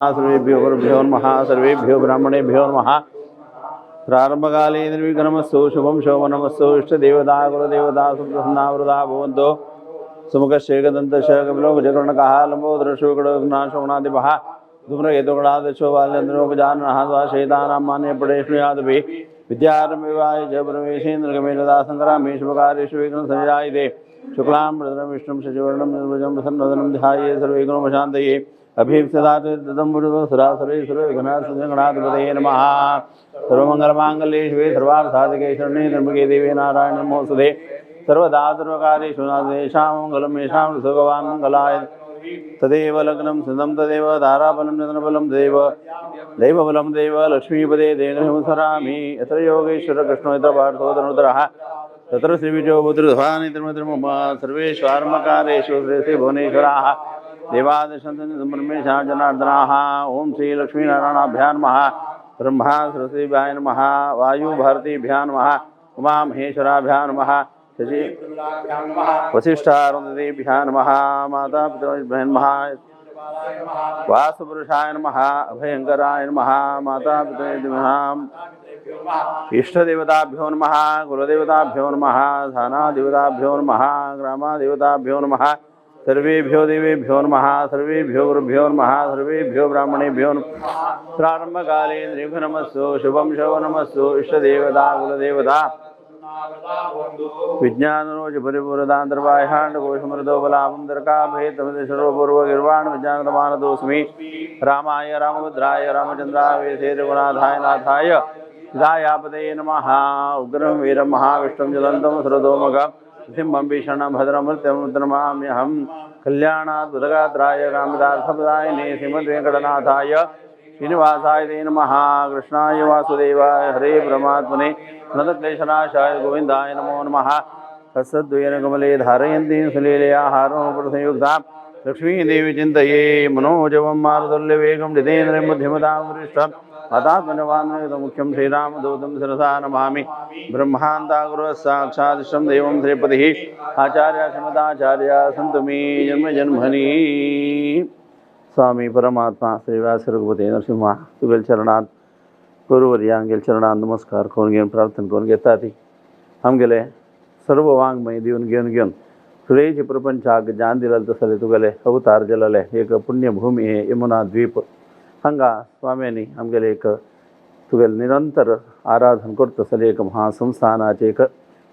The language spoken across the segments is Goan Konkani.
सर्वेभ्यो गुरुभ्यो नमः, सर्वेभ्यो ब्राह्मणेभ्यो नमः। प्रारंभकाले निर्विघ्नमस्तु, शुभं शोभनमस्तु। इष्टदेवता गुरुदेवता सुप्रसन्नावृता भवन्तु। सुमुखशेखदन्तशकपिलो भुजकर्णकः लम्बोदरशुकटनाशोणादिपः धूम्रकेतुगणादशो बालेन्द्रो गजाननः द्वाशेतानां मान्यपडेष्णुयादपि विद्यारम्भविवाय च परमेशेन्द्रकमेलदासङ्करामेशुपकारेषु विघ्नं संजायते। शुक्लां वरदं विष्णुं शशिवर्णं निर्भुजं प्रसन्नवदनं ध्याये सर्वविघ्नोपशान्तये। अभीप्सदातुं सरासरे सर्वविघ्नासगणाधिपतये नमः। सर्वमङ्गलमाङ्गल्ये शिवे सर्वार्थसाधिके शरण्ये त्र्यम्बके देवी नारायण नमोऽस्तुते। सर्वदा सर्वकार्येषु नाथेषां मङ्गलं येषां सुगवान् मङ्गलाय। तदेव लग्नं सुन्दं तदेव ताराबलं चन्द्रबलं तदेव दैवबलं देव लक्ष्मीपदे देवसरामि। यत्र योगेश्वर कृष्णो यत्र पार्थोदनुतरः तत्र श्रीविजयो पुत्रध्वानि तिरुमतिर्मम। सर्वेषु आरम्भकारेषु श्री श्री भुवनेश्वराः देवादिशन्तब्रह्मेशा जनार्दनाः। ॐ श्रीलक्ष्मीनारायणाभ्यां नमः। ब्रह्मा सरस्वतीभ्याय नमः। वायुभारतीभ्यां नमः। उमामहेश्वराभ्यां नमः। शशि वसिष्ठारुन्धतीभ्यां नमः। मातापितृभ्यां नमः। वासुपुरुषाय नमः। अभयङ्कराय नमः। मातापितृभ्यां इष्टदेवताभ्यो नमः। कुलदेवताभ्यो नमः। स्थानादेवताभ्यो नमः। ग्रामादेवताभ्यो नमः। सर्वेभ्यो देवेभ्यो नमः। सर्वेभ्यो गुरुभ्यो नमः। सर्वेभ्यो ब्राह्मणेभ्यो नमः। प्रारम्भकाले नमस्तु, शुभं शोभनमस्तु। इष्टदेवता कुलदेवता विज्ञानरोज परिपूरदान्तर्बाह्याण्डकोशमृतोबलाभं दर्काभेतमतिशर्वपूर्वगिर्वाण विज्ञानतमानतोऽस्मि। रामाय रामभद्राय रामचन्द्राय वेधसे रघुनाथाय नाथाय सीतायापतये नमः। उग्रं वीरं महाविष्णुं ज्वलन्तं सुरदोमघं सिंहं भीषणं भद्रमृत्यमुद्रमाम्यहं। कल्याणाद्भुतगात्राय कामितार्थप्रदायिने श्रीमद्वेङ्कटनाथाय श्रीनिवासाय ते नमः। कृष्णाय वासुदेवाय हरे परमात्मने प्रणतक्लेशनाशाय गोविन्दाय नमो नमः। हस्तद्वयेन कमले धारयन्तीं सलीलया हारोपरसंयुक्तां लक्ष्मीदेवी चिन्तये। मनोजवं मारुतुल्यवेगं जितेन्द्रियं बुद्धिमतां वरिष्ठं मतात्मनवान्मुख्यं श्रीरामदूतं शिरसा नमामि। ब्रह्मान्तागुरुः साक्षादिष्टं देवं श्रीपतिः आचार्य श्रीमदाचार्य सन्तु मे जन्म जन्मनि। स्वामी परमात्मा श्री व्यास रघुपती नरसिंहा तुगेल चरणात, गुरुवर्य आमगेल चरणात नमस्कार करून घेवन प्रार्थना करून घेता ती आमगेले सर्व वाङ्मय दिवन घेवन घेवन सगळेचे प्रपंचाक ज्ञान दिलें तसले तुगेले अवतार जालेले एक पुण्यभूमी हे यमुना द्वीप। हांगा स्वाम्यांनी आमगेले एक तुगेले निरंतर आराधन करता एक महासंस्थानाचे एक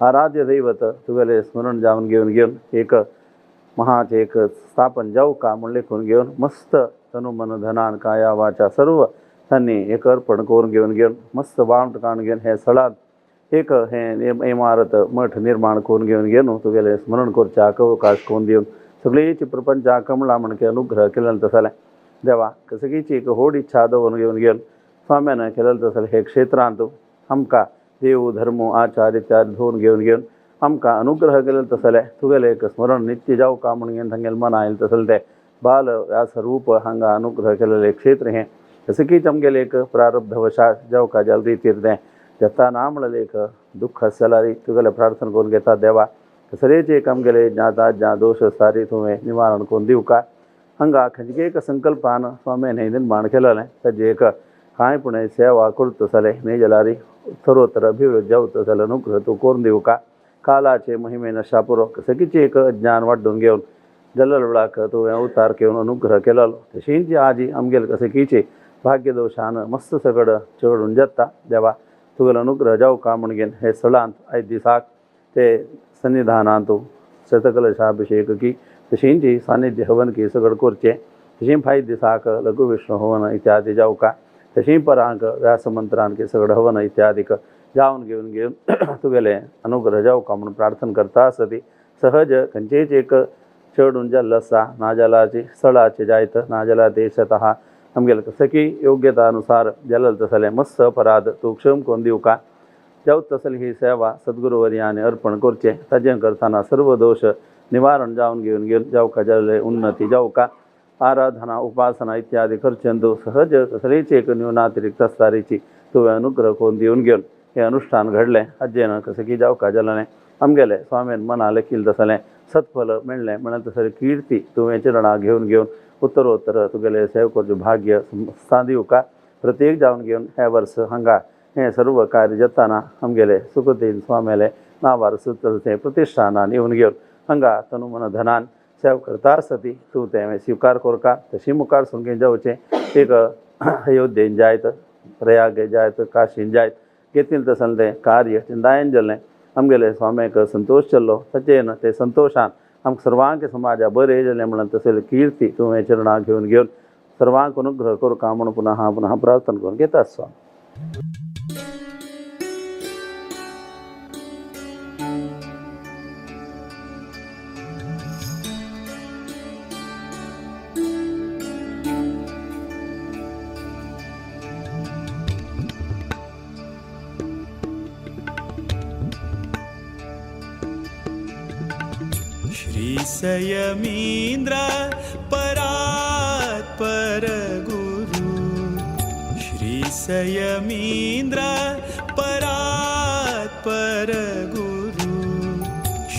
आराध्य दैवत तुगेले स्मरण जावन घेवन घेवन एक महाचे एक स्थापन जावका म्हूण लेखून घेवन मस्त तनु मन धनान काया वाचा सर्व तांणी एक अर्पण करून घेवन घेवन मस्त बावट काडून घेवन हे स्थळांत एक हे इमारत मठ निर्माण करून घेवन घेवन तुगेले स्मरण करच्याक अवकाश करून दिवन सगळीची प्रपंचाक कमला म्हणके अनुग्रह केलेलो तसलें देवा सगळीची एक व्हड इच्छा दवरून घेवन घेवन स्वाम्यान केलेलें तसलें हे क्षेत्रांत आमकां देव धर्म आचार इत्यादी धरून घेवन घेवन आमकां अनुग्रह केलेलो तसलें तुगेलें एक स्मरण नित्य जावका म्हूण घेवन तांगेलें मना आयलें तसलें तें बाल व्यास रूप हांगा अनुग्रह केलेलें क्षेत्र हें। जसं आमगेलें एक प्रारब्धवशा जावका जाल रितीर तें जाता ना म्हणलें एक दुःख आसा जाल्यार तुगेलें प्रार्थना करून घेता देवा, सरेचे एक आमगेले ज्ञाता ज्ञा दोश सारी तुवें निवारण करून दिवका। हांगा खंयचे एक संकल्पान स्वाम्यान हें निर्माण केलेलें ताजें एक कांय पूण सेवा करता जालें न्ही जाल्यार उत्तरोत्तर अभिवृद्ध जावता जाल्यार अनुग्रह तूं करून दिवका। कालाचे महिमेन शापुरो सगळीचें एक ज्ञान वाडून घेवन जल्लल वेळाक तुवें अवतार घेवन अनुग्रह केलेलो तशींच आजी आमगेले कसकीचे भाग्यदोशान मस्त सगळं चडून जाता। देवा, तुगेलो अनुग्रह जावका म्हूण घेवन हे स्थळांत आयज दिसाक ते सन्निधानांत शतकलशाभिषेक की तशींच सानिध्य हवन की सगळं करचें। तशीं फायद दिसाक लघु विष्णु हवन इत्यादी जावका। तशीं परांक व्यासमंत्रान की सगळं हवन इत्यादी जावन घेवन घेवन तुगेले अनुग्रह जावका म्हणून प्रार्थना करता आसती सहज खंयचेच एक चडून जाल्लो आसा नाजाल्यार स्थळाचे जायत नाजाल्यार देशतः आमगेले सकी योग्यता अनुसार जालें तसलें मस्त अपराध तूं क्षम करून दिवका। जावं तसली ही सेवा सद्गुरुवर्यानी अर्पण करचें ताजें करतना सर्व दोश निवारण जावन घेवन घेवन जावका जाल्ले उन्नती जावका। आराधना उपासना इत्यादी करचें सहज कसलीच एक न्यूनातिरिक्त आसतारीची तुवें अनुग्रह करून दिवन घेवन हें अनुष्ठान घडलें। हाजेन कशें की जावका जालें आमगेलें स्वामीन मना लेखील तसलें सत्फल मेळ्ळें म्हणल्यार तसली कीर्ती तुवें चरणां घेवन घेवन उत्तरोत्तर तुगेले सेव करचें भाग्य दिवका प्रत्येक जावन घेवन हे वर्स हांगा हें सर्व कार्य जाताना आमगेले सुखदेन स्वाम्याले नांवार सुद्दां प्रतिश्ठानान येवन घेवन हांगा तनु मन धनान सेव करता आसता ती तूं तें स्विकार करका तशी मुखार सुंगे जावचें एक अयोध्येन जायत प्रयागे जायत काशीन जायत घेतील तसलें तें कार्य चिंतायन जालें आमगेले स्वाम्याक संतोश जाल्लो ताचेन ते संतोशान आमकां सर्वांक समाजा बरें जालें म्हणून तसली किर्ती तुवें चरणां घेवन घेवन सर्वांक अनुग्रह करका म्हणून पुनः पुनः प्रार्थना करून घेता स्वामी. श्री सयमींद्र परात्पर गुरु श्री सयमींद्र परात्पर गुरु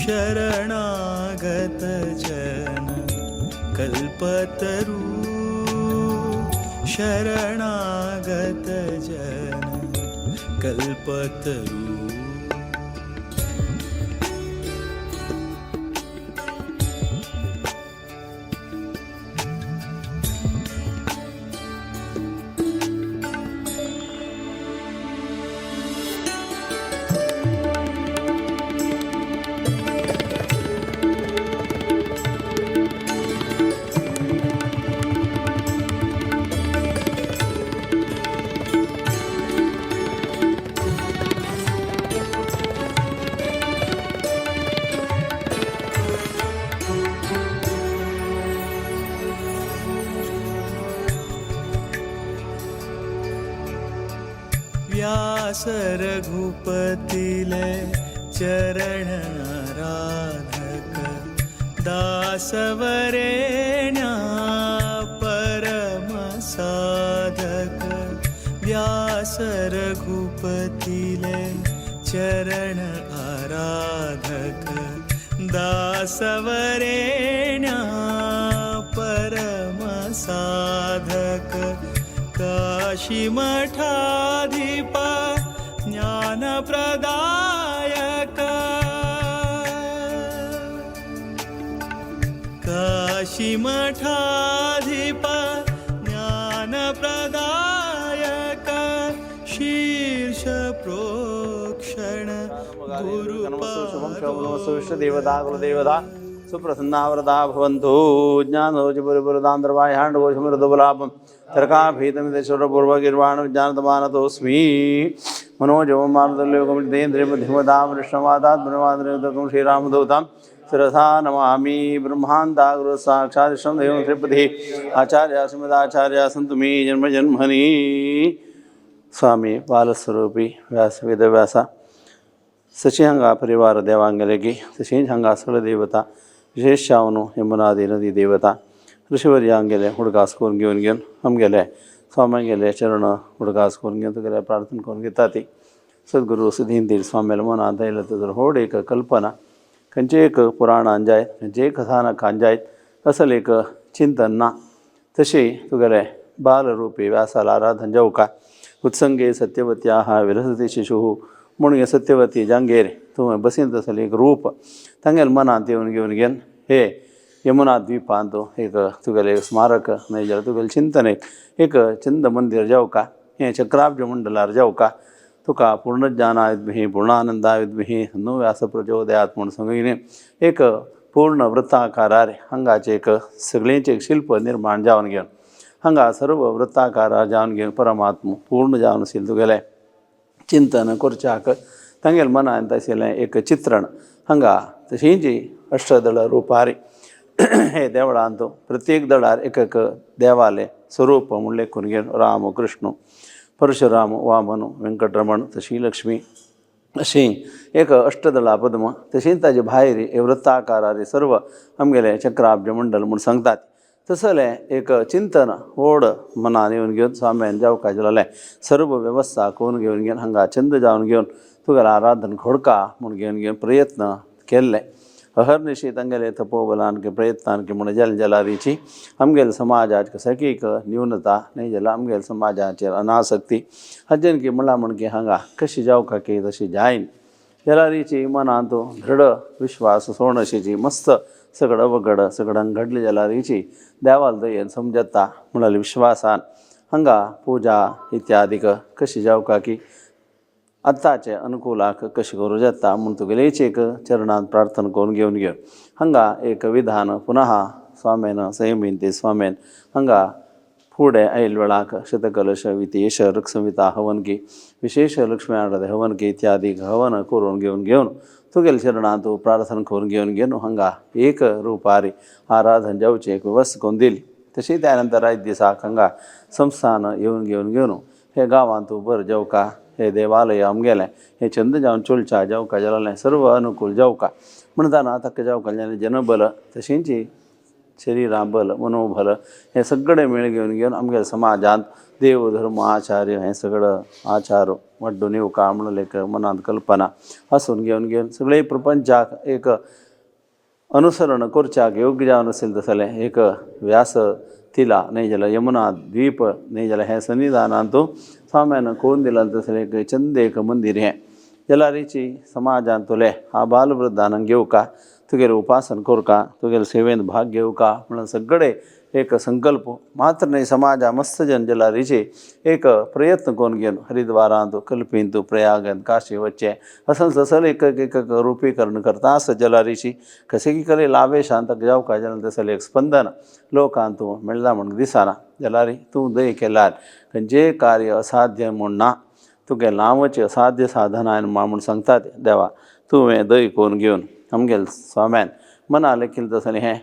शरणागत जन कल्पतरु शरणागत जन कल्पतरु. व्यास रघुपतिले चरण आराधक दासवरेण्या परम साधक व्यास रघुपतिले चरण आराधक दासवरेण्या परम साधक काशीमठाधिप ज्ञानप्रदायक काशीमठाधिप ज्ञानप्रदायक शीर्ष प्रोक्षण विश्वदेवता कुलदेवता सुप्रसन्नावरदा भवन्तु ज्ञानोजपुरपुरदान्द्रवाह्याण्डकोशमृदुबलाभं तरकाभीतमिदेश्वरपूर्वगिर्वाणविज्ञानतमानतोऽस्मि मनोजवं मारुतल्योगमितेन्द्रियबुद्धिमतां विष्णुवादात्मनवाद्रयुतकं श्रीरामदूतां शिरसा नमामि. ब्रह्मान्तागुरुसाक्षादिष्टं देवं श्रीपतिः आचार्या श्रीमदाचार्या सन्तु मे जन्म जन्मनि. स्वामी बालस्वरूपी व्यास वेदव्यास सची हांगा परिवार देवांगेलेगी तशीच हांगा सगळे देवता विशेष जावन यमुनादी नदी देवता ऋषिवर्यांगेले हुडकास करून घेवन घेवन आमगेले स्वाम्यांगेले चरण हुडकास करून घेवन तुगेले प्रार्थना करून घेता ती सद्गुरू सुधींदीर स्वाम्याले मनांत आयलें तर व्हड एक कल्पना खंयचें एक पुराणान जायत खंयचें कथानकान जायत असल एक चिंतन ना तशी तुगेले बालरुपी व्यासाला आराधन जावका. उत्संगे सत्यवत्याः विरसति शिशुः म्हणून सत्यवती जांगेर तुवें बसीन तसलें एक रूप तांगेले मनांत येवन घेवन घेवन हे यमुना द्वीपांत एक तुगेलें स्मारक न्हय जाल्यार तुगेलें चिंतन एक चंद मंदिर जावका हें चक्राब्ज मंडलार जावका तुका पूर्णज्ञानाय विद्महे पूर्णानंदाय विद्महे तन्नो व्यास प्रचोदयात म्हूण सांगून एक पूर्ण वृत्ताकारार हांगाचें एक सगळेंचें एक शिल्प निर्माण जावन घेवन हांगा सर्व वृत्ताकारार जावन घेवन परमात्मा पूर्ण जावन आशिल्लें तुगेलें चिंतन करच्याक तांगेले मनांत आशिल्लें एक चित्रण हांगा तशींच अष्टदळ रुपारी हे देवळांत प्रत्येक दळार एक एक देवालें स्वरूप म्हूण लेखून घेवन राम कृष्ण परशुराम वामन वेंकटरमण तशी लक्ष्मी अशी एक अष्टदळा पद्म तशीच ताजे भायर वृत्ताकारार सर्व आमगेलें चक्राब्ज मंडल म्हूण सांगतात तसलें एक चिंतन व्हड मनान येवन घेवन स्वाम्यान जावका जालें सर्व वेवस्था करून घेवन घेवन हांगा छंद जावन घेवन तुगेलें आराधन घोडका म्हूण घेवन घेवन प्रयत्न केल्ले. अहर्निशी तांगेले तपोबलान की प्रयत्नान की म्हूण जल जलारीची आमगेले समाजाक सगळीक न्यूनता न्ही जाल्यार आमगेले समाजाचेर अनासक्ती हाजेन की म्हणला म्हण की हांगा कशी जावका की तशी जायन जलारीची मनांत दृढ विश्वास सोणशीची मस्त सगळं वगड सगळं घडले जलारीची देवाल दयेन समजता म्हणाले विश्वासान हांगा पुजा इत्यादीक कशी जावका की आतांचे अनुकुलाक कशें करूं जाता म्हूण तुगेलेच एक चरणांत प्रार्थना करून घेवन घेवन हांगा एक विधान पुनः स्वाम्यान संयमीन स्वाम्यान हांगा फुडें आयल वेळाक शतकलश वितेश ऋक्संहिता हवन की विशेष लक्ष्मी आराध्य हवन की इत्यादी हवन करून घेवन घेवन तुगेले चरणांत प्रार्थना करून घेवन घेवन हांगा एक रुपारी आराधन जावचें एक वेवस्था करून दिली. तशी त्या नंतर आयज दिसाक हांगा संस्थान येवन घेवन घेवन हे गांवांत बरें जेवका हे देवालय आमगेलें हे चंद जावन चोलच्या जेवका जालें सर्व अनुकूल जेवका म्हणटाना ताका जेवका जनबल तशेंच शरिरा बल मनोबल हें सगळें मेळ घेवन घेवन आमगे समाजांत देव धर्म आचार्य हें सगळं आचार वाड्डून येवका म्हणून एक मनांत कल्पना आसून घेवन घेवन सगळे प्रपंचाक एक अनुसरण करच्याक योग्य जावन आशिल्लें तसलें एक व्यास तिला न्ही जाल्यार यमुना द्वीप न्ही जाल्यार हें सन्निधानांत स्वाम्यान कोण दिलां तसलें एक चंद एक मंदीर हें जाल्यारीची समाजांतले हा बालवृद्धान घेवका तुगेलें उपासन करका तुगेले सेवेंत भाग घेवका म्हणून सगळे एक संकल्प मात्र न्हय समाजा मस्त जन जलारीचे एक प्रयत्न करून घेवन हरिद्वारांत कल्पींत प्रयागांत काशी वचचें असल तसल एक एक रुपीकरण करता आसत जलारीची कशें की कले लावेशांत जावका जाल्यार तसलें एक स्पंदन लोकांत मेळना म्हण दिसना जलारी तूं दय केल्यार खंयचें कार्य असाध्य म्हूण ना तुगे नांवाचें असाध्य साधना म्हूण सांगतात देवा तुवें दय करून घेवन आमगेले स्वाम्यान मना लेखील तसलें हें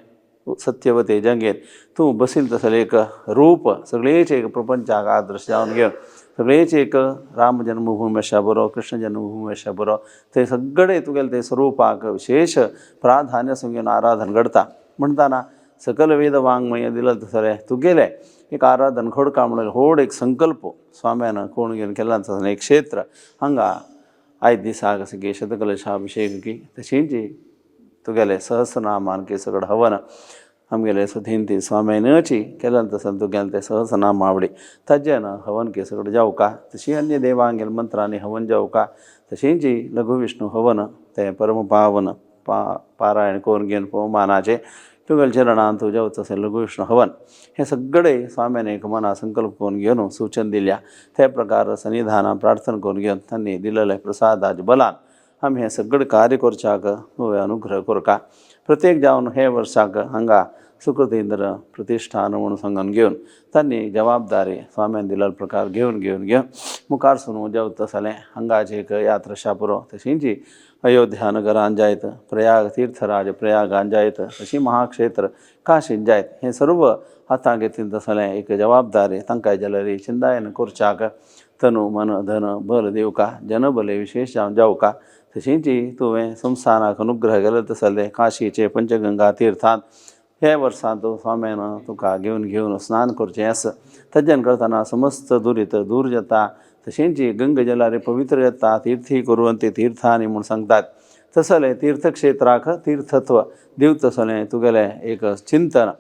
सत्यवते जंगेर तूं बसील तसलें एक रूप सगळेच एक प्रपंचाक आदर्श जावन घेवन सगळेच एक राम जन्मभूमी अशा बरो कृष्ण जन्मभूमी अशा बरो ते सगळे तुगेले ते स्वरूपाक विशेष प्राधान्य घेवन आराधन घडता म्हणटाना सकल वेद वाङ्मय दिलं तसलें तुगेलें एक आराधन घडका म्हणून व्हड एक संकल्प स्वाम्यान कोण घेवन केला तसलें एक क्षेत्र हांगा आयज दिसाक सगळी शतकलशाभिषेक की तशेंच तुगेलें सहस्रनामान की सगळं हवन आमगेले सुधींती स्वाम्यानची केल्यान तसं तुगेलें तें सहस्रनामावळी ताजेन हवन की सगळें जावका तशी अन्य देवांगेल मंत्रांनी हवन जावका तशेंच लघुविष्णू हवन तें परमपावन पारायण करून घेवन पवमानाचें तुगेल्या चरणांत जावचो तशें लघुविष्णू हवन हें सगळें स्वाम्यान एक मना संकल्प करून घेवन सूचन दिल्या त्या प्रकार सन्निधाना प्रार्थना करून घेवन तांणी दिलेलें प्रसादाच्या बलान आमी हें सगळें कार्य करच्याक तुवें अनुग्रह करका. प्रत्येक जावन हे वर्साक हांगा सुकृतेंद्र प्रतिश्ठान म्हणून सांगून घेवन तांणी जबाबदारी स्वाम्यान दिलेलो प्रकार घेवन घेवन घेवन मुखार सून जेवता जालें हांगाची एक यात्रा शापुरो तशींच अयोध्या नगरान जायत प्रयाग तीर्थराज प्रयागान जायत तशी महाक्षेत्र काशीन जायत हें सर्व हातां घेतिल्लें तसलें एक जबाबदारी तांकां जाल्यार चिंतायन करच्याक तनु मन धन बल दिवका जनबले विशेष जावन जावका. तशींच तुवें संस्थानाक अनुग्रह केलो तसलें काशीचे पंचगंगा तीर्थांत हे वर्सांत स्वाम्यान तुका घेवन घेवन स्नान करचें आसा तज्जन करतना समस्त दुरीत दूर जाता तशेंच गंग जलारे पवित्र जाता तीर्थी कुर्वन्ति तीर्थानी म्हूण सांगतात तसलें तीर्थक्षेत्राक तीर्थत्व दिवतसलें तुगेलें एक चिंतन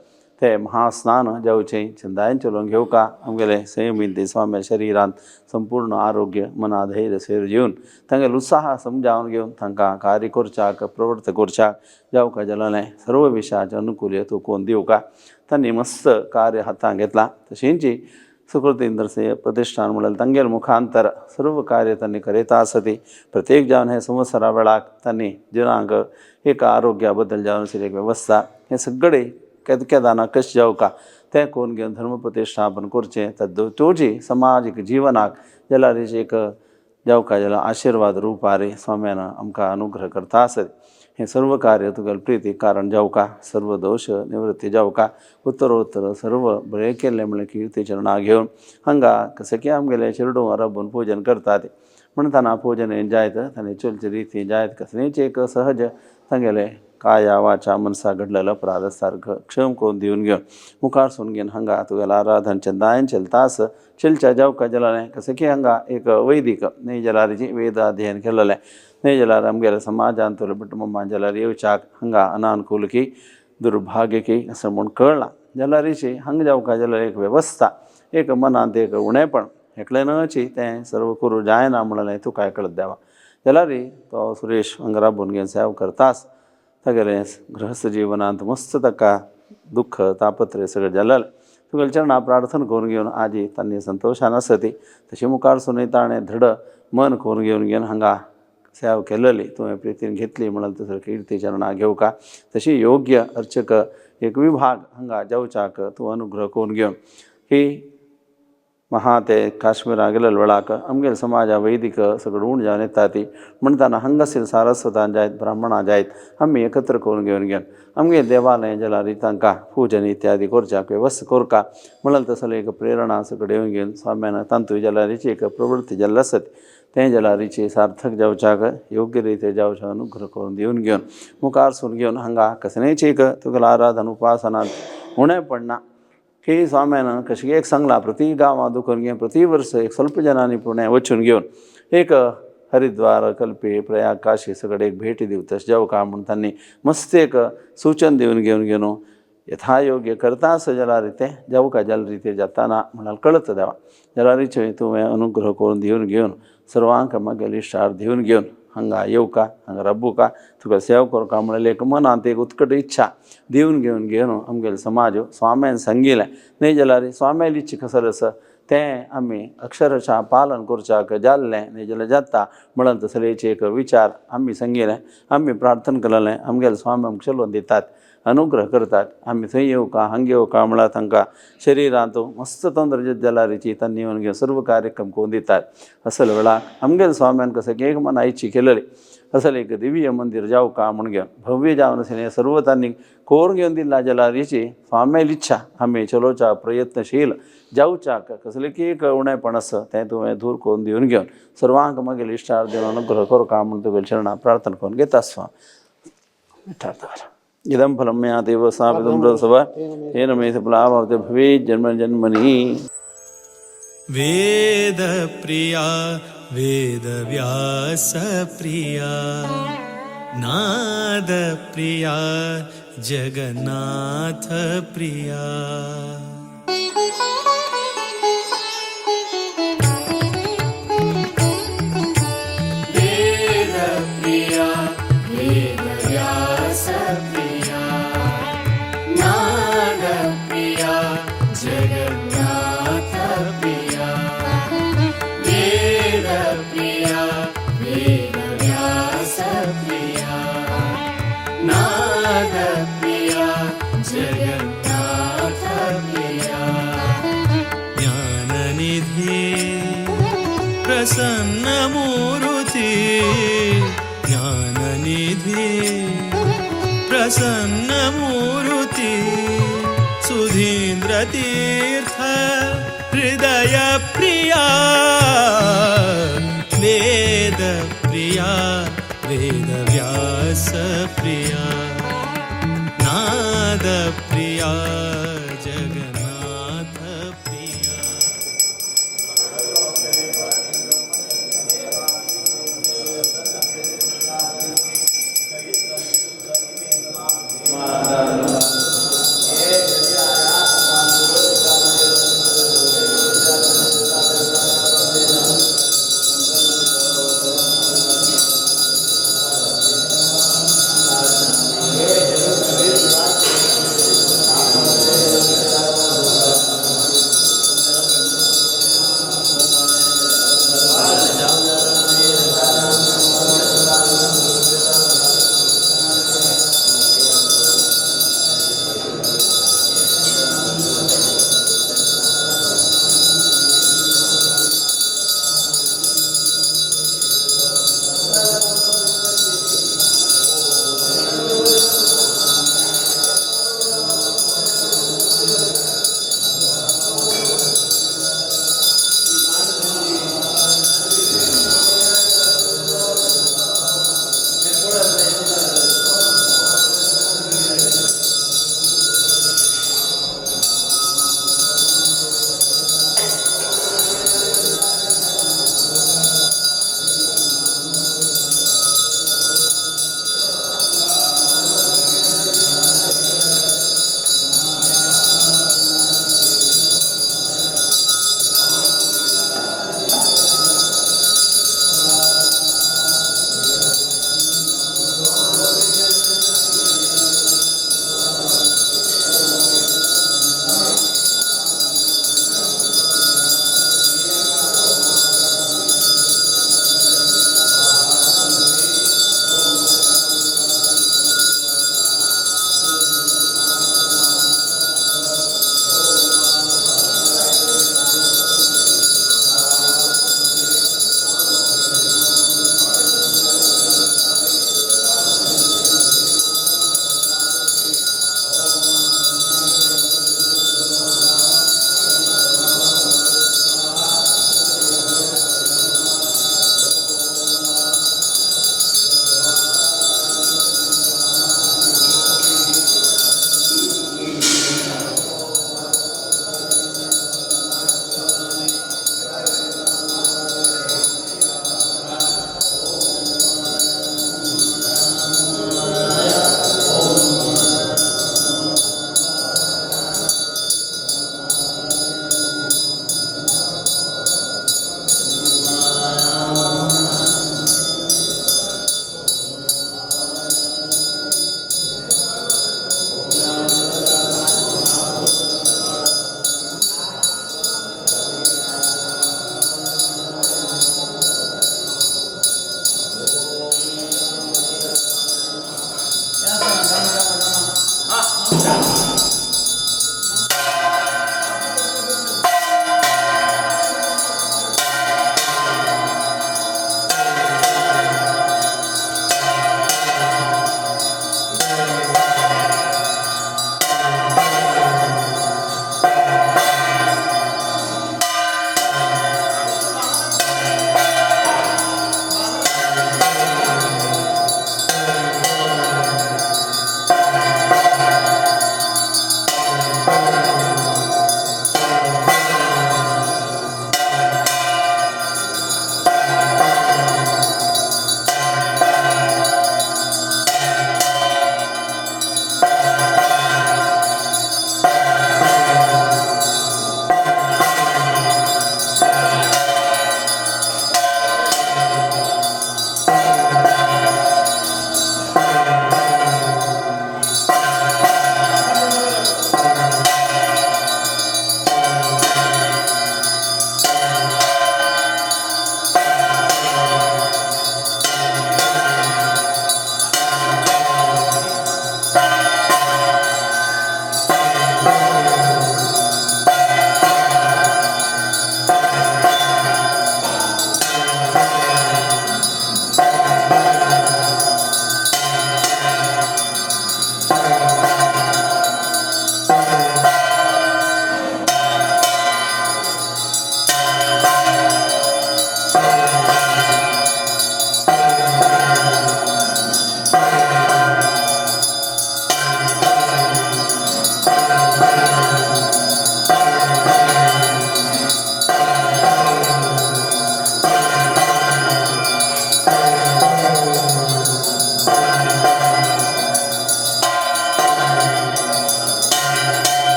ते महास्नान जावचें चिंतायन चलोवन घेवका आमगेलें संयमीन स्वाम्या शरिरांत संपूर्ण आरोग्य मना धैर्य सैर घेवन तांगेलो उत्साह समजावन घेवन तांकां कार्य करच्याक प्रवृत्त करच्याक जावका जालें सर्व विशयाचे अनुकूल्य तूं कोण दिवका तांणी मस्त कार्य हातांत घेतलां. तशेंच सुकृतेंद्र प्रतिश्ठान म्हणल्यार तांगेले मुखांतर सर्व कार्य तांणी करयता आसती प्रत्येक जावन हे संवत्सरा वेळाक तांणी जिणांक एक आरोग्या बद्दल जावन एक वेवस्था हें सगळें केदाना कशें जावका तें करून घेवन धर्म प्रतिश्ठापन करचें तद्दोची समाजीक जिवनाक जाल्यार एक जावका जाल्यार आशिर्वाद रुपारे स्वाम्यान आमकां अनुग्रह करता आसत. हें सर्व कार्य तुगेले प्रिती कारण जावका सर्व दोश निवृत्ती जावका उत्तरोत्तर सर्व बरें केल्लें म्हणल्यार किर्ती चरणां घेवन हांगा कशें की आमगेलें चेरडूं अरबून पुजन करतात म्हणटाना पुजन जायत तांणी चलचे रिती जायत कसलेंच एक सहज तांगेलें काया वाचा मनसा घडलेलं अपराध सारखं क्षम करून दिवन घेवन मुखार सून घेवन हांगा तुगेलें आराधन चंदायन चलतास चलच्या जावका जालें कशें की हांगा एक वैदीक न्ही जाल्यार वेद अध्ययन केलेलें न्ही जाल्यार आमगेल्या समाजांत भटमामा जाल्यार येवच्याक हांगा अनानुकूल की दुर्भाग्य की असं म्हूण कळ्ळां जाल्यार हांगा जावका जाल्यार एक वेवस्था एक मनांत एक उणेपण एकल्यानूच तें सर्व करूं जायना म्हणलें तुकाय कळत देवा. जाल्यार तो सुरेश हांगा राबून घेवन सेवा करतास तागेलें गृहस्थ जिवनांत मस्त ताका दुख्ख तापत्र सगळें जालेलें तुगेल्या चरणा प्रार्थना करून घेवन आजी तांणी संतोशान आसती तशी मुखार सून ताणें धड मन करून घेवन घेवन हांगा सेवा केलेली तुवें प्रितीन घेतली म्हणून तसो किर्ती चरणा घेवका तशी योग्य अर्चक एक विभाग हांगा जावच्याक तूं अनुग्रह करून घेवन ही महा ते काश्मीरा गेलेले वेळाक आमगेले समाजा वैदिक सगळं उण जावन येता ती म्हणटाना हांगासर सारस्वतान जायत ब्राह्मणां जायत आमी एकत्र करून घेवन घेवन आमगे देवालय जाल्यार तांकां पूजन इत्यादी करच्याक वेवस्था करका म्हणल्यार तसले एक प्रेरणा सगळें येवन घेवन स्वाम्यान तांतू जाल्यारीची एक प्रवृत्ती जाल्ली आसत तें जाल्यारीची सार्थक जावच्याक योग्य रिते जावच्या अनुग्रह करून दिवन घेवन मुखार सून घेवन हांगा कसलेंच एक तुगेलें आराधन उपासनांत उणें पडना की स्वाम्यान कशें एक सांगलां प्रति गांवां दुखून घेवन प्रति वर्स एक स्वल्प जनांनी पुणे वचून घेवन एक हरिद्वार कल्पे प्रयाग काशी सगळे एक भेटी दिवं तशें जावका म्हूण तांणी मस्त एक सूचन दिवन घेवन घेवन यथायोग्य करता जाल्यार तें जावका जाल्या रितीर जाताना म्हळ्यार कळत देवा. जाल्यारीचें तुवें अनुग्रह करून दिवन घेवन सर्वांक मागीर इश्टार दिवन घेवन हांगा येवका हांगा राबुका तुका सेवा करका म्हणल्यार एक मनांत एक उत्कट इच्छा दिवन घेवन घेवन आमगेलो समाज स्वाम्यान सांगिलें न्ही जाल्यार स्वाम्याली इच्छा कसर आसा तें आमी अक्षरशा पालन करच्याक जाल्लें न्ही जाल्यार जाता म्हणून तसलेचे एक विचार आमी सांगिलें आमी प्रार्थना केलेलें आमगेले स्वामी आमकां चलोवन दितात अनुग्रह करतात आमी थंय येवका हांगा येवका म्हळ्यार तांकां शरिरांत मस्त तंदुरुस्त जाल्यारीची तांणी येवन घेवन सर्व कार्यक्रम करून दितात. असल वेळार आमगेले स्वाम्यान कसं की एक मना इच्छा केलेली असल एक दिव्य मंदिर जावका म्हूण घेवन भव्य जावन आसलें सर्व तांणी करून घेवन दिला जाल्यारीची स्वाम्याली इच्छा आमी चलोवच्या प्रयत्नशील जावच्याक कसलें की एक उणेपण आसा तें तुवें दूर करून दिवन घेवन सर्वांक मागीर इश्टार दिवन अनुग्रह करका म्हूण तुगेल्या चरणां प्रार्थना करून घेता स्वामी. इदं फलं मया देव स्थापितं सभा तेन मे सफला भवेत् जन्म जन्मनि. वेद प्रिया वेद व्यास प्रिया नाद प्रिया जगन्नाथ प्रिया. वेद प्रिया वेद व्यास प्रिया नाद प्रिया जगन्नाथ प्रिया. वेद प्रिया वेद व्यास प्रिया नाद प्रिया जगन्नाथ प्रिया. ज्ञाननिधि प्रसन्न मूर्ति ज्ञाननिधि प्रसन्न मूर्ति सुधीन्द्र तीर्थ हृदय प्रिया वेद प्रिया वेद व्यास प्रिया नाद प्रिया जगन्नाथ प्रिया.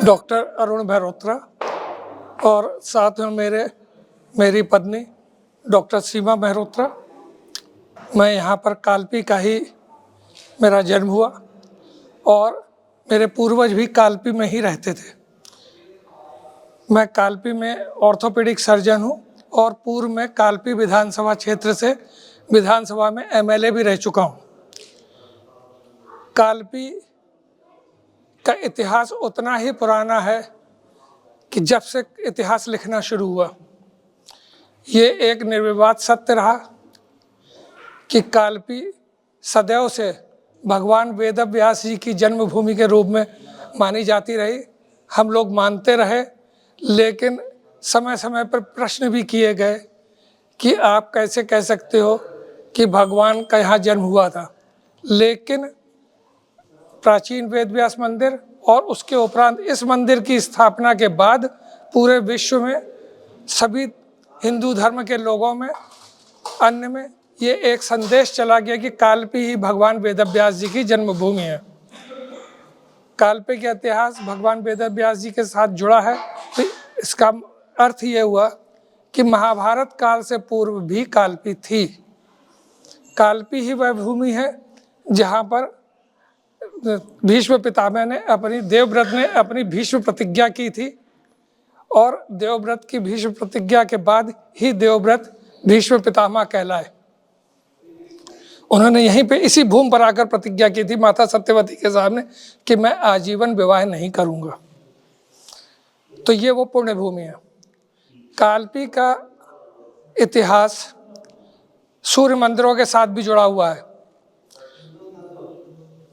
डॉक्टर अरुण मेहरोत्रा और साथ में मेरी पत्नी डॉक्टर सीमा मेहरोत्रा। मैं यहाँ पर कालपी का ही मेरा जन्म हुआ और मेरे पूर्वज भी कालपी में ही रहते थे। मैं कालपी में ऑर्थोपेडिक सर्जन हूँ और पूर्व में कालपी विधानसभा क्षेत्र से विधानसभा में एमएलए भी रह चुका हूँ। कालपी का इतिहास उतना ही पुराना है कि जब से इतिहास लिखना शुरू हुआ। ये एक निर्विवाद सत्य रहा कि कालपी सदैव से भगवान वेदव्यास जी की जन्मभूमि के रूप में मानी जाती रही, हम लोग मानते रहे। लेकिन समय समय पर प्रश्न भी किए गए कि आप कैसे कह सकते हो कि भगवान का यहाँ जन्म हुआ था। लेकिन प्राचीन वेदव्यास मंदिर और उसके उपरांत इस मंदिर की स्थापना के बाद पूरे विश्व में सभी हिंदू धर्म के लोगों में, अन्य में ये एक संदेश चला गया कि कालपी ही भगवान वेदव्यास जी की जन्मभूमि है। कालपी का इतिहास भगवान वेदव्यास जी के साथ जुड़ा है, तो इसका अर्थ ये हुआ कि महाभारत काल से पूर्व भी कालपी थी। कालपी ही वह भूमि है जहाँ पर भीष्म पितामह ने अपनी, देवव्रत ने अपनी भीष्म प्रतिज्ञा की थी और देवव्रत की भीष्म प्रतिज्ञा के बाद ही देवव्रत भीष्म पितामह कहलाए। उन्होंने यहीं पे इसी भूमि पर आकर प्रतिज्ञा की थी माता सत्यवती के सामने कि मैं आजीवन विवाह नहीं करूँगा। तो ये वो पुण्य भूमि है। कालपी का इतिहास सूर्य मंदिरों के साथ भी जुड़ा हुआ है।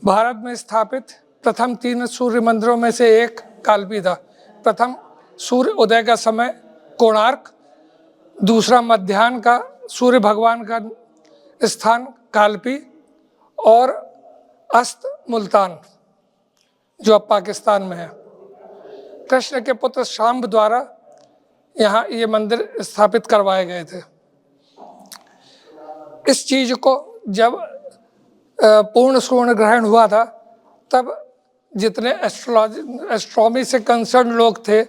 भारत में स्थापित प्रथम 3 सूर्य मंदिरों में से एक कालपी था। प्रथम सूर्य उदय का समय कोणार्क, दूसरा मध्यान्ह का सूर्य भगवान का स्थान कालपी और अस्त मुल्तान जो अब पाकिस्तान में है। कृष्ण के पुत्र शाम्ब द्वारा यहाँ ये मंदिर स्थापित करवाए गए थे। इस चीज़ को जब पूर्ण सूर्य ग्रहण हुआ था तब जितने एस्ट्रोनॉमी से कंसर्न लोग थे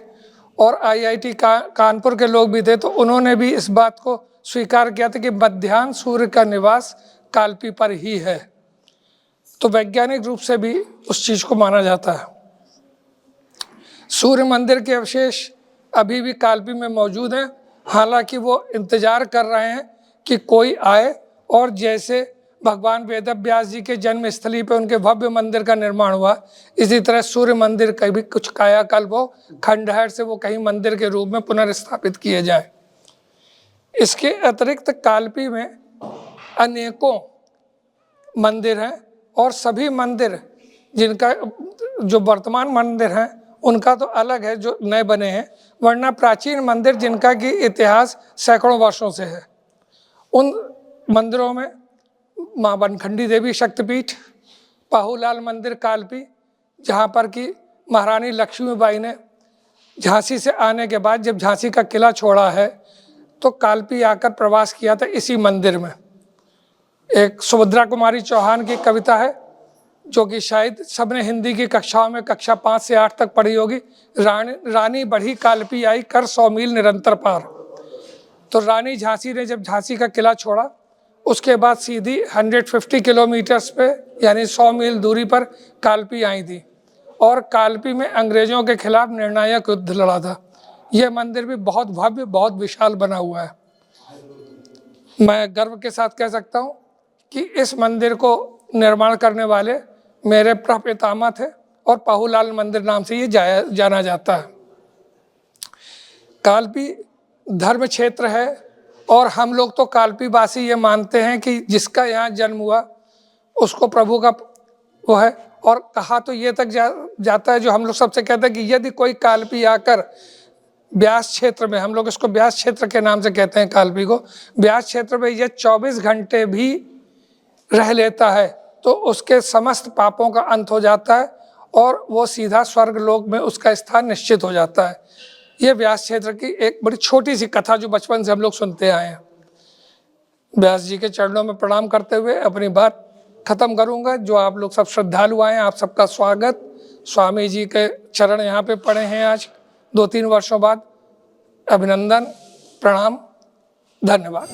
और आईआईटी कानपुर के लोग भी थे, तो उन्होंने भी इस बात को स्वीकार किया था कि मध्यान्ह सूर्य का निवास कालपी पर ही है। तो वैज्ञानिक रूप से भी उस चीज़ को माना जाता है। सूर्य मंदिर के अवशेष अभी भी कालपी में मौजूद हैं, हालांकि वो इंतज़ार कर रहे हैं कि कोई आए और जैसे भगवान वेदव्यास जी के जन्मस्थली पे उनके भव्य मंदिर का निर्माण हुआ, इसी तरह सूर्य मंदिर का भी कुछ कायाकल्प हो, खंडहर से वो कहीं मंदिर के रूप में पुनर्स्थापित किए जाएं। इसके अतिरिक्त कालपी में अनेकों मंदिर हैं और सभी मंदिर जिनका जो वर्तमान मंदिर हैं उनका तो अलग है जो नए बने हैं, वरना प्राचीन मंदिर जिनका कि इतिहास सैकड़ों वर्षों से है, उन मंदिरों में माँ बनखंडी देवी शक्तिपीठ, पाहूलाल मंदिर कालपी, जहाँ पर कि महारानी लक्ष्मीबाई ने झांसी से आने के बाद जब झांसी का किला छोड़ा है तो कालपी आकर प्रवास किया था इसी मंदिर में। एक सुभद्रा कुमारी चौहान की कविता है, जो कि शायद सबने हिंदी की कक्षाओं में कक्षा 5 से 8 तक पढ़ी होगी। रानी रानी बढ़ी कालपी आई, कर 100 मील निरंतर पार। तो रानी झांसी ने जब झांसी का किला छोड़ा, उसके बाद सीधी 150 किलोमीटर्स पे यानी 100 मील दूरी पर कालपी आई थी और कालपी में अंग्रेज़ों के खिलाफ निर्णायक युद्ध लड़ा था। यह मंदिर भी बहुत भव्य, बहुत विशाल बना हुआ है। मैं गर्व के साथ कह सकता हूँ कि इस मंदिर को निर्माण करने वाले मेरे प्रपितामह थे और पाहूलाल मंदिर नाम से ये जाना जाता है। कालपी धर्म क्षेत्र है और हम लोग तो कालपी वासी ये मानते हैं कि जिसका यहाँ जन्म हुआ उसको प्रभु का वो है। और कहा तो ये तक जाता है, जो हम लोग सबसे कहते हैं कि यदि कोई कालपी आकर ब्यास क्षेत्र में, हम लोग इसको ब्यास क्षेत्र के नाम से कहते हैं कालपी को, ब्यास क्षेत्र में यह 24 घंटे भी रह लेता है तो उसके समस्त पापों का अंत हो जाता है और वो सीधा स्वर्ग लोक में उसका स्थान निश्चित हो जाता है। ये व्यास क्षेत्र की एक बड़ी छोटी सी कथा जो बचपन से हम लोग सुनते आए हैं। व्यास जी के चरणों में प्रणाम करते हुए अपनी बात खत्म करूंगा। जो आप लोग सब श्रद्धालु आए हैं, आप सबका स्वागत। स्वामी जी के चरण यहाँ पे पड़े हैं आज 2-3 वर्षों बाद। अभिनंदन, प्रणाम, धन्यवाद।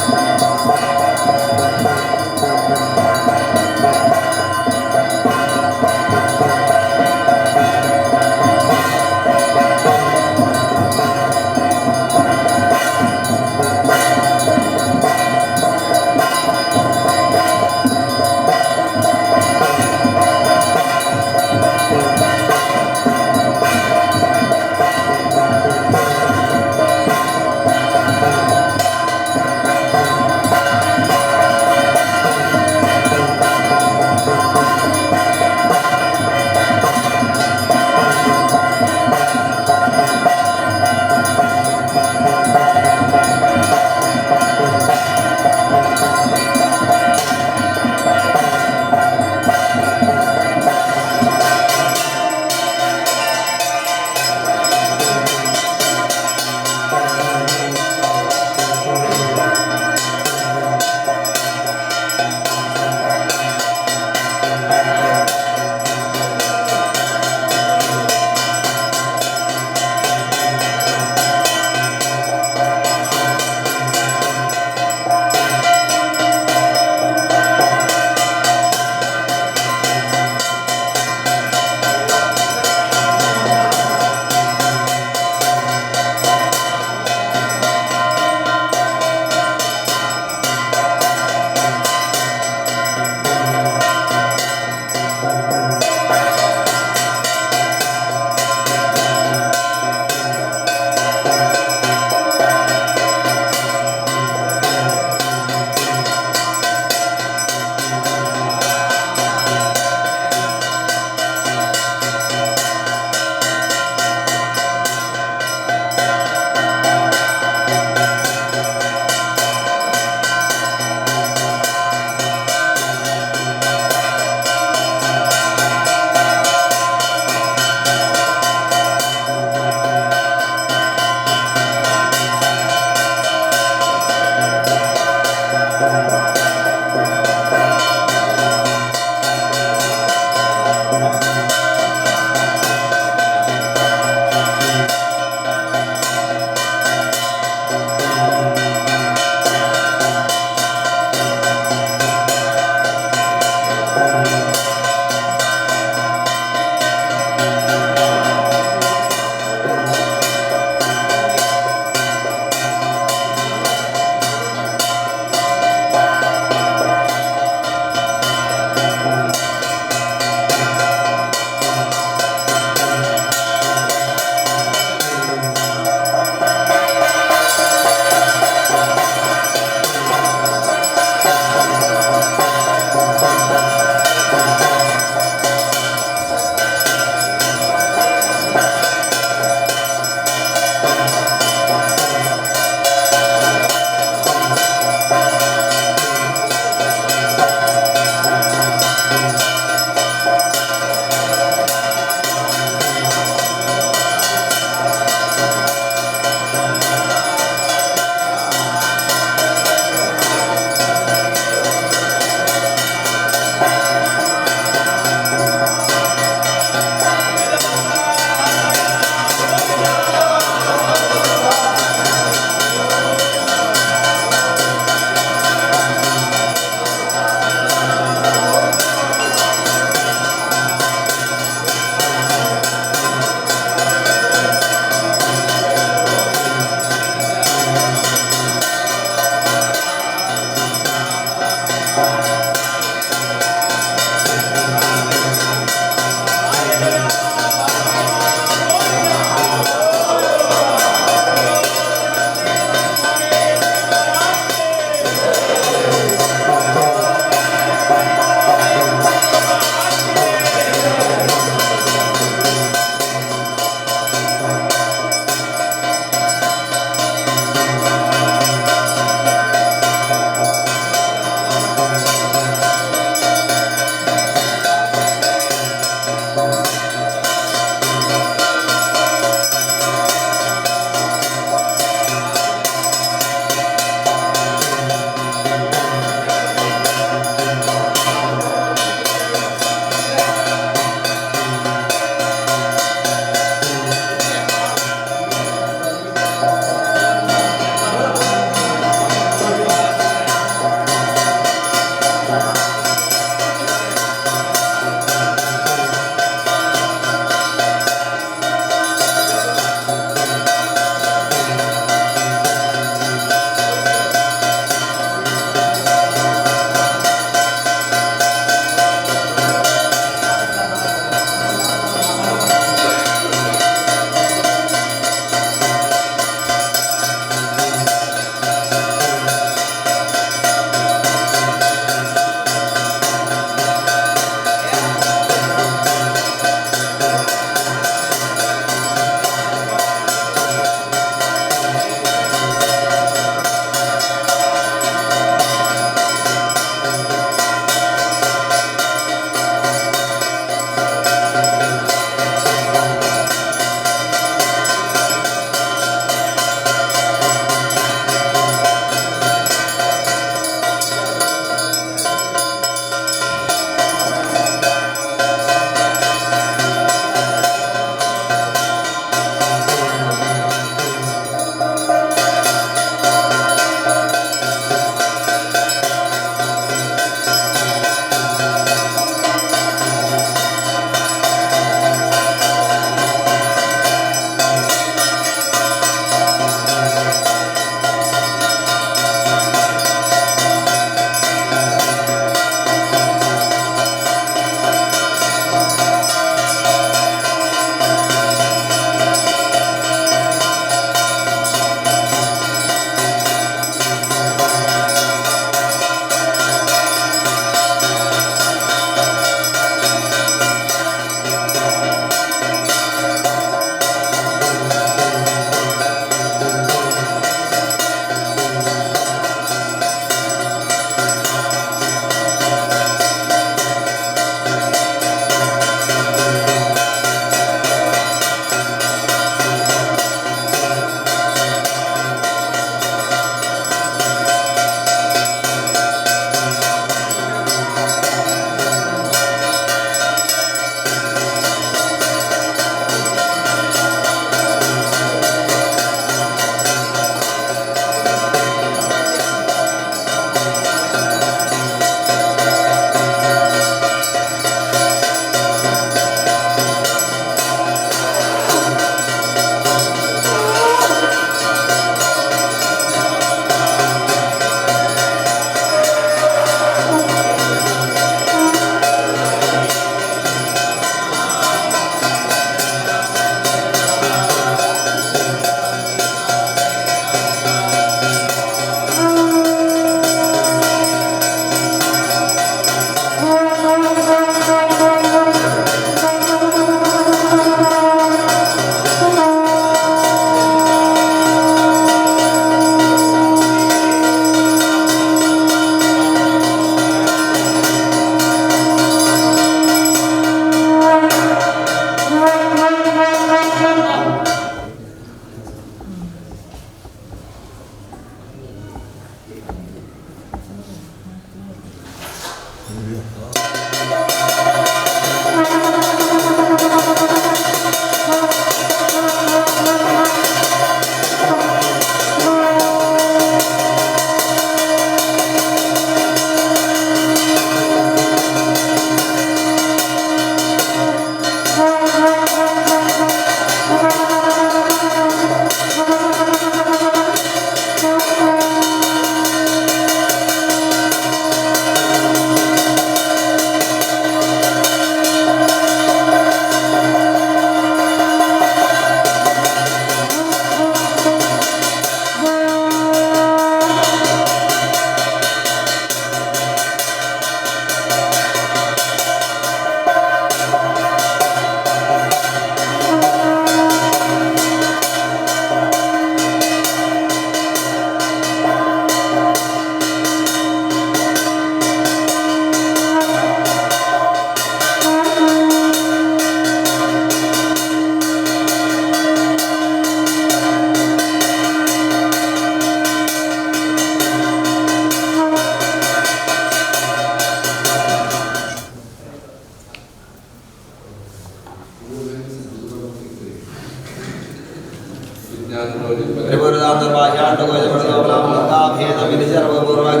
उग्रं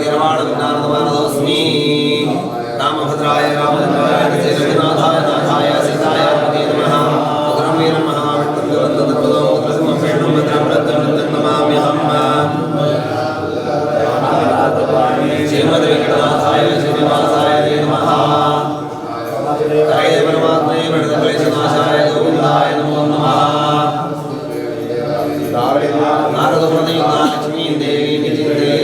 रामभद्राय रामचन्द्राय रघुनाथाय नाथाय सीताय पते नमः। उग्रं वीरं महाविष्णुं दुरन्तदर्पदं उग्रसिंहं वेणुं भद्रं भद्रं भद्रं नमाम्यहम्। श्रीमद्वेङ्कटनाथाय श्रीनिवासाय ते नमः। हरे परमात्मने प्रणतक्लेशनाशाय गोविन्दाय नमो नमः। नारदप्रणयुक्ता लक्ष्मीं देवीं विचिन्ते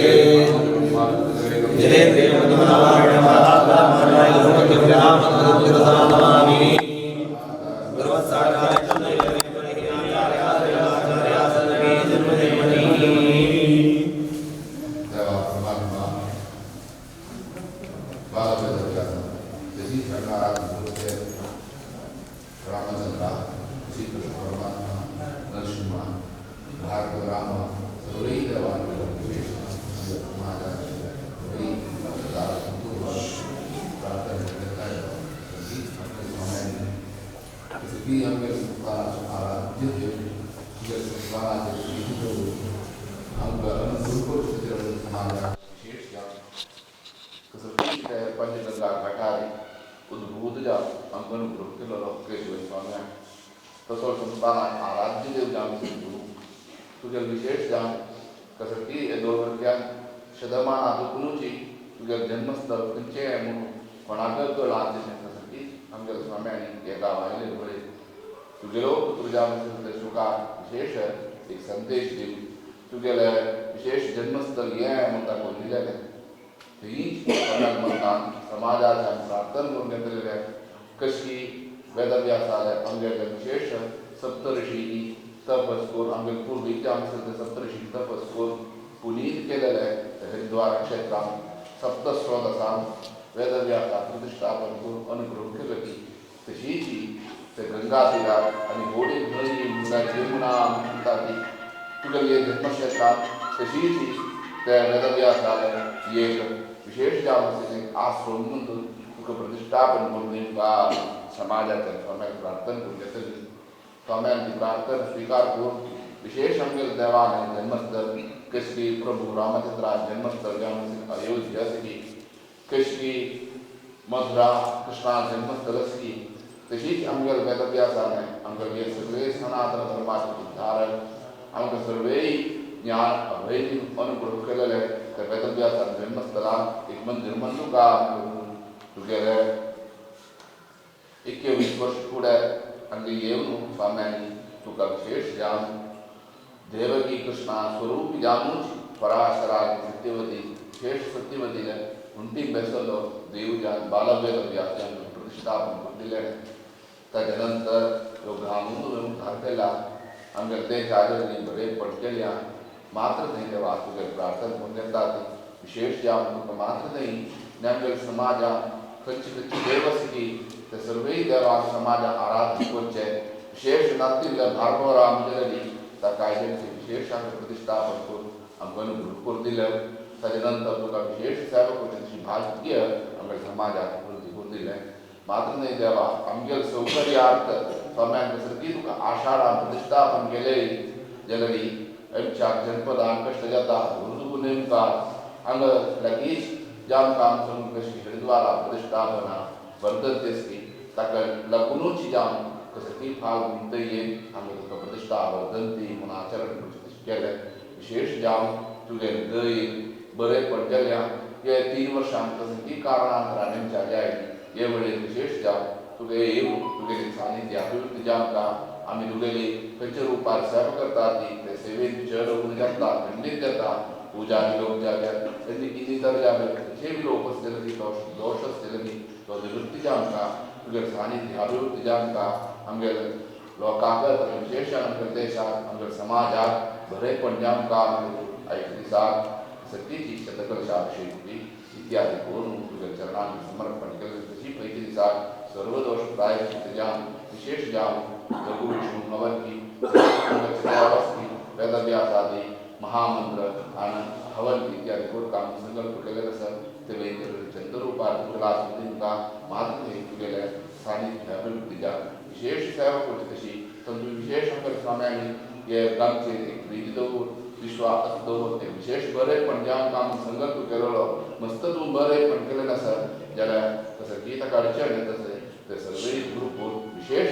विश्वास दवर तें विशेश बरेंपण जें आमकां आमी संकल्प केलेलो मस्त तूं बरेंपण केलेलें आसा जाल्यार तशें की ताका अडचण येता तशें ते सर्वय ग्रुप विशेष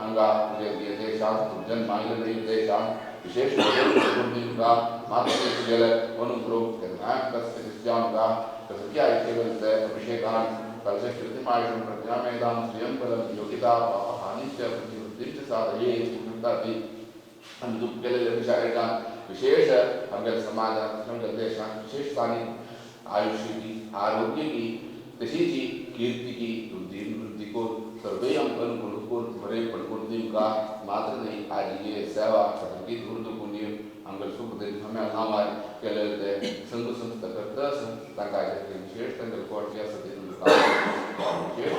हांगा तुगे देशांत जन्म आयिल्ले देशांत विशेष बरें दिवंका मात्र तुगेले अनुग्रह केन्नाय आमकां जावंका तशें की आयकलें ते अभिषेकान कलशकृतिमायुषं प्रज्ञामेधां श्रियं बलं योगिता पापहानिश्च वृद्धिश्च साधयेत् म्हणटा ती आमी तुका केलेले अभिषेकान विशेष आमगेल्या समाजात आमगेल्या देशांत विशेष तांणी आयुष्य आरोग्य की तशीच कीर्ती की वृद्धी वृद्धी करून सर्वय आमकां अनुकूल करून बरेंपण करून दिवंका मात्र न्ही आजी सेवा सारकी दूर दुखून दिवन आमगेले सुखदेव स्वाम्या नांवार केलेले ते संघ संस्था करता आसा तांकां विशेष तांगेले कोण जे आसा ते विशेष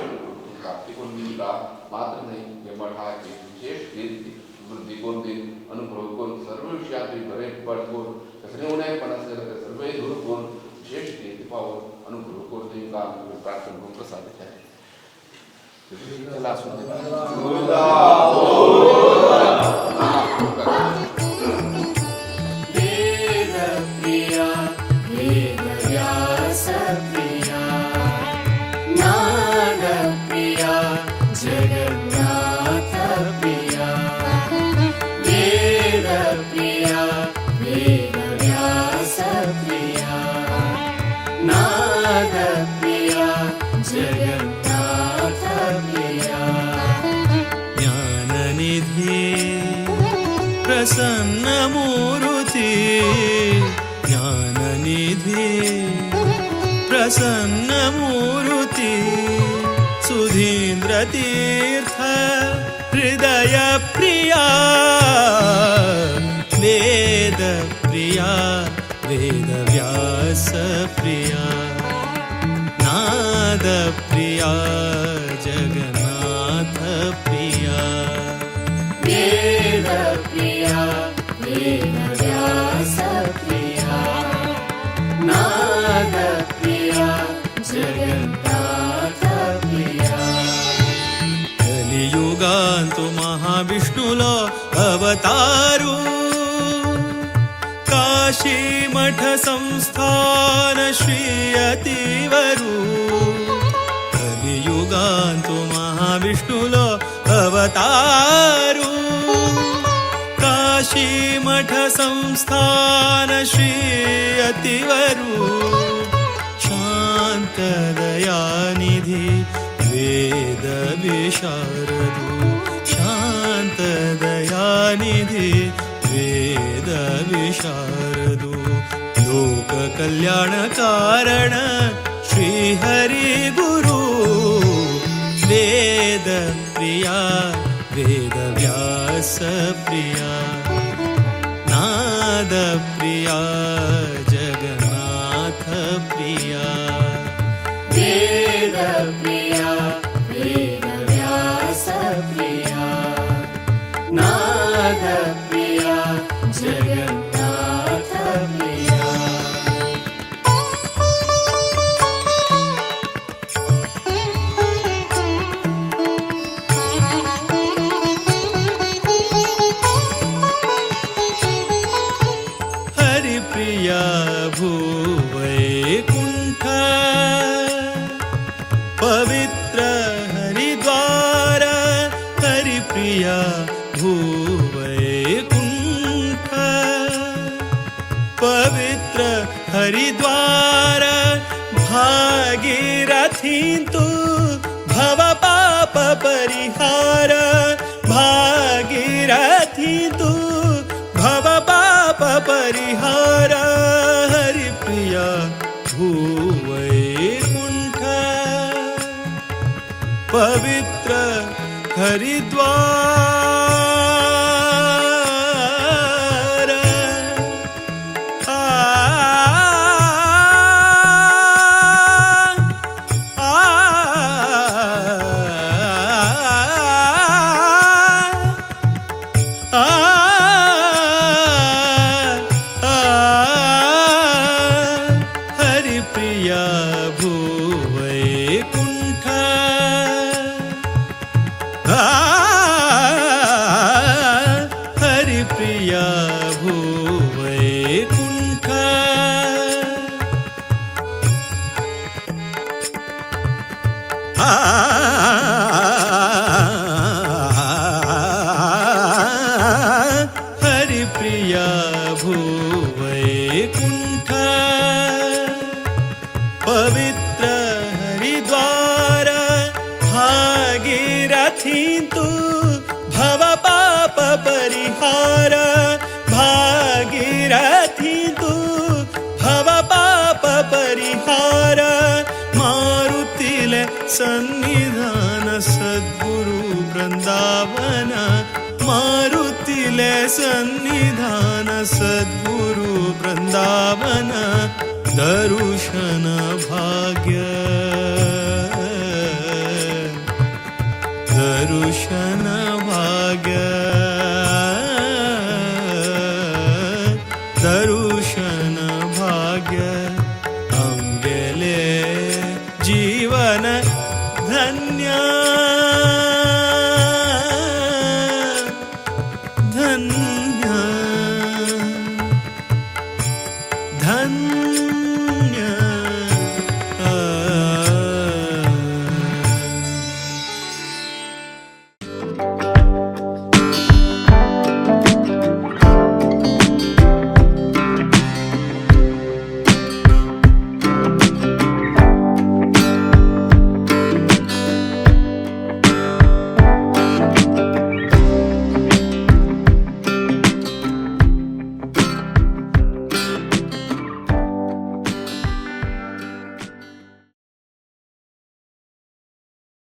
प्राप्ती करून दिवंका मात्र न्ही हे मठाची विशेष कीर्ती वृद्धी करून दिवन अनुग्रह करून सर्व विशयांत बरेंपण करून कसलें उणेपण आसलें जाल्यार ते सर्वय दूर करून विशेष कीर्ती पावोवन अनुग्रह करून दिवंका आमी प्रार्थना करून प्रसाद घेता. वेदप्रिया वेदव्यासप्रिया नादप्रिया जगन्नाथप्रिया वेदप्रिया वेदव्यासप्रिया नादप्रिया जगन्नाथप्रिया ज्ञाननिधि प्रसन्नमूर्ति ज्ञाननिधि प्रसन्नमूर्ति सुधीन्द्रतीर्थ हृदयप्रिया वेदप्रिया वेदव्यासप्रिया नादप्रिया जगन्नाथप्रिया वेदप्रिया वेदव्यासप्रिया नादप्रिया जगन्नाथप्रिया कलियुगांतु महाविष्णुलो अवतारू काशी मठ संस्थान श्री अतिवरू कलियुगांतु महाविष्णुलो अवतारू काशी मठ संस्थान श्री अतिवरू शांत दयानिधि वेद विशारदु शांत दयानिधि वेद विशारदु लोक कल्याण कारण श्री हरि गुरु वेद प्रिया वेद व्यास प्रिया नाद प्रिया जगन्नाथ प्रिया वेद प्रिया वेद व्यास प्रिया नाद प्रिया जगन्नाथ प्रिया। हरिप्रिया भूवैकुण्ठ पवित्र हरिद्वार हरिप्रिया भूवैकुण्ठ पवित्र हरिद्वार भागीरथी तु भव पाप परिहार भागीरथी तु भव पाप परिहार हरिप्रिया भूवैकुण्ठ पवित्र हरिद्वार आ आ आ आ हरिप्रिया भूवैकुण्ठ आ हरिप्रिया भूवैकुण्ठ। आ हरिप्रिया भूवैकुण्ठ पवित्र हरिद्वार भागीरथी तु भव पाप परिहार भागीरथी तु भव पाप परिहार मारुतिले सन्निधान सद्गुरु वृंदावन मारुतिले सन्निधान सद्गुरु वृंदावन दर्शन भाग्य।